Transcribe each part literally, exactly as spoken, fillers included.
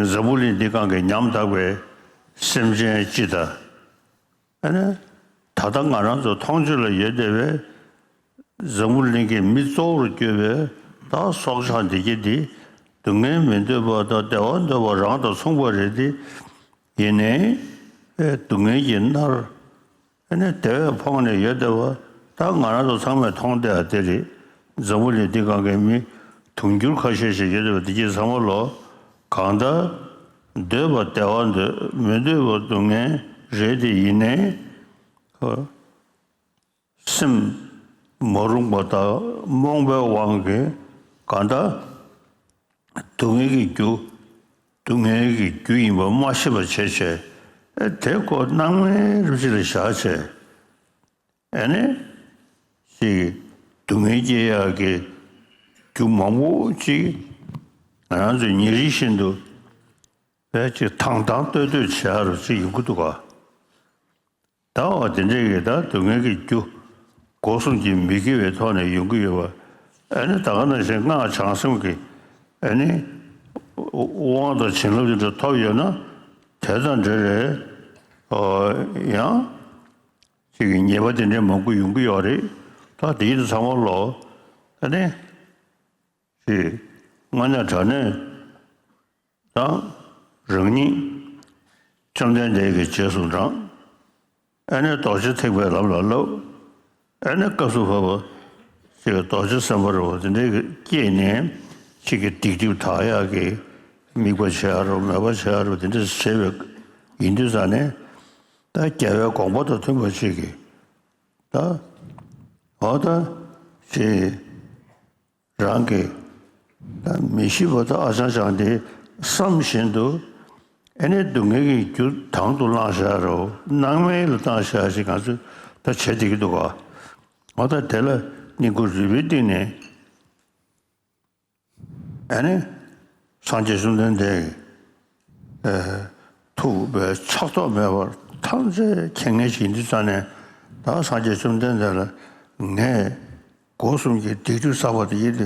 འཛམ་བུ་གླིང་འདི་སྒང་གི་ཉམ་ཐག་པའི་སེམས་ཅན་སྤྱི་དང་། ཨ་ནི་ད་ལྟ་ང་རང་ཚོ་མཐོང་ཆོས་ལ་ཡོད་བསྡད་པའི་འཛམ་བུ་གླིང་གི་མི་གཙོ་བོར་གྱུར་པའི་ད་སྲོག་ཆགས་འདི་གྱད་འདི་སྡུག་བསྔལ་མི་འདོད་པ་དང་བདེ་བ་འདོད་པ་རང་དང་མཚུངས་པ་རེད་དེ། ཡིན་ནའི་སྡུག་བསྔལ་གྱིས་མནར། ཨ་ནི་དེ་བས་ཕོངས་ནས་ཡོད་བསྡད་པ་ད་ང་རང་ཚོ་ཚང་མས་མཐོང་བསྡད་པ་དེ་རེད། འཛམ་བུ་གླིང་འདི་སྒང་གི་མི་དུང་ཕྱུར་ཁ་ཤས་ཤིག་ཡོད་བསྡད་པ་འདི་གྱད་ཚང་མ་ལོ་གང་ལྟར་འདོད་པ་བདེ་བ་འདོད། མི་འདོད་པ་སྡུག་བསྔལ་རེད་དེ། ཡིན་ནའི་སེམས་མ་རུངས་པ་དང་རྨོངས་པའི་དབང་གིས་གང་ལྟར་སྡུག་བསྔལ་གྱི་རྒྱུ། སྡུག་བསྔལ་གྱི་རྒྱུ་ཡིན་པ་མ་ཤེས་པ་བྱས་བྱས། ཨེ་དེ་ཁོ་སྣང་མེད་རུ་ཅིག་ལ་བཞག་བྱས། ཨ་ནི་ཅིག་སྡུག་བསྔལ་སྐྱེ་ཡག་གི་རྒྱུ་མང་པོ་ཅིག་ང་རང་ཚོས་ཉིན་རེ་བཞིན་དུ་བས་ཅིག་དང་དང་ལྟོས་ལྟོས་བྱེད་ཡག་རུ་ཅིག་ཡོང་གི་འདུག་ག། ད་འོ་དེ་འདྲས་ཀྱི་ད་སྡུག་བསྔལ་གྱི་རྒྱུ་སྒོ་གསུམ་གྱིས་མི་དགེ་བའི་ཐོག་ནས་ཡོང་གི་ཡོད་པ། ཨ་ནི་ད་ག་ནང་བཞིན་སྔགས་བྱང་སེམས་ཀྱི་ཨ་ནི་དབང་དང་བྱིན་རླབས་དེ་འདྲ་ཐོབ་ཡོད་ན་དེ་དང་འབྲེལ་བའི་ཨོ་ཡང་ཅིག་གི་ཉེས་པ་དེ་འདྲས་མང་པོ་ཡོང་གི་ཡོད་རེད། ད་དེ་ཡིན་ཚང་མ་ལོ་ཨ་ནི་ཅིག་དངོས་གནས་དྲང་གནས་དང་རང་ཉིད་བཅོམ་ལྡན་འདས་ཀྱི་རྗེས་སུ་འབྲངས། ཨ་ནི་རྡོ་རྗེ་ཐེག་པའི་ལམ་ལ་བསླབ། ཨ་ནི་སྐབས་སུ་བབ་པ་ཅིག་རྡོ་རྗེ་སེམས་དཔའ་རུ་དེ་འདྲའི་སྐྱེས་ནས་ཅིག་གི་སྡིག་སྒྲིབ་དག་ཡག་གི་དམིགས་པ་བྱེད་ཡག་རུ་མོས་པ་བྱེད་ཡག་རུ་དེ་འདྲ་བྱས་པའི་ཡིན་དུས་ཙང་ནས། ད་རྒྱལ་བའི་དགོངས་པ་དང་མཐུན་པ་ཅིག་གི་ད་འོ་ད་ཅིག་རང་གི་ད་མི་ཤི་བ་དང་ཨ་ཅང་ཅང་དེ་བསམ་བཞིན་དུ་ཨེ་ནི་སྡུག་བསྔལ་གྱི་རྒྱུ་དང་དུ་བླངས་བཞག་རོ། སྣང་མེད་ལ་བཏང་བཞག་ཞིག་ང་ཚོས་ད་བྱེད་བསྡད་ཀྱི་འདུག་ག། ང་ད་དེ་ལ་སྙིང་ཁུང་རུས་པའི་གཏིང་ནས་ཨེ་ནི་སངས་རྒྱས་བཅོམ་ལྡན་འདས་ཀྱི་ཐུགས་པའི་ཆགས་ཐོགས་མེད་པར་ཐམས་ཅད་མཁྱེན་མཁན་ཞིག་ཡིན་དུས་ཙང་ནས། ད་སངས་རྒྱས་བཅོམ་ལྡན་འདས་ལ་ངས་སྒོ་གསུམ་གྱི་སྡིག་སྒྲིབ་བསགས་པ་དེ་ཡིན་ཏེ།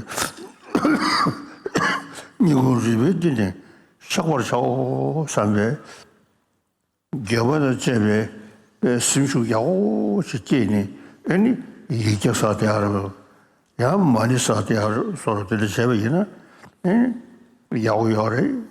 སྙིང་ཁུང་རུས་པའི་གཏིང་ནས་བཤགས་པར་བྱའོ་བསམ་པའི་འགྱོད་པ་དང་བཅས་པའི་སེམས་ཤུགས་ཡག་པོ་ཞིག་སྐྱེས་ནས། ཨེ་ནི་ཡིག་བརྒྱ་བསགས་བསྡད་ཡག་རེད། ཡང་མ་ཎི་བསགས་བསྡད་ཡག་རེད། སོགས་དེ་འདྲ་བྱས་པ་ཡིན་ན་ཨེ་ནི་ཡག་པོ་ཡོད་རེད།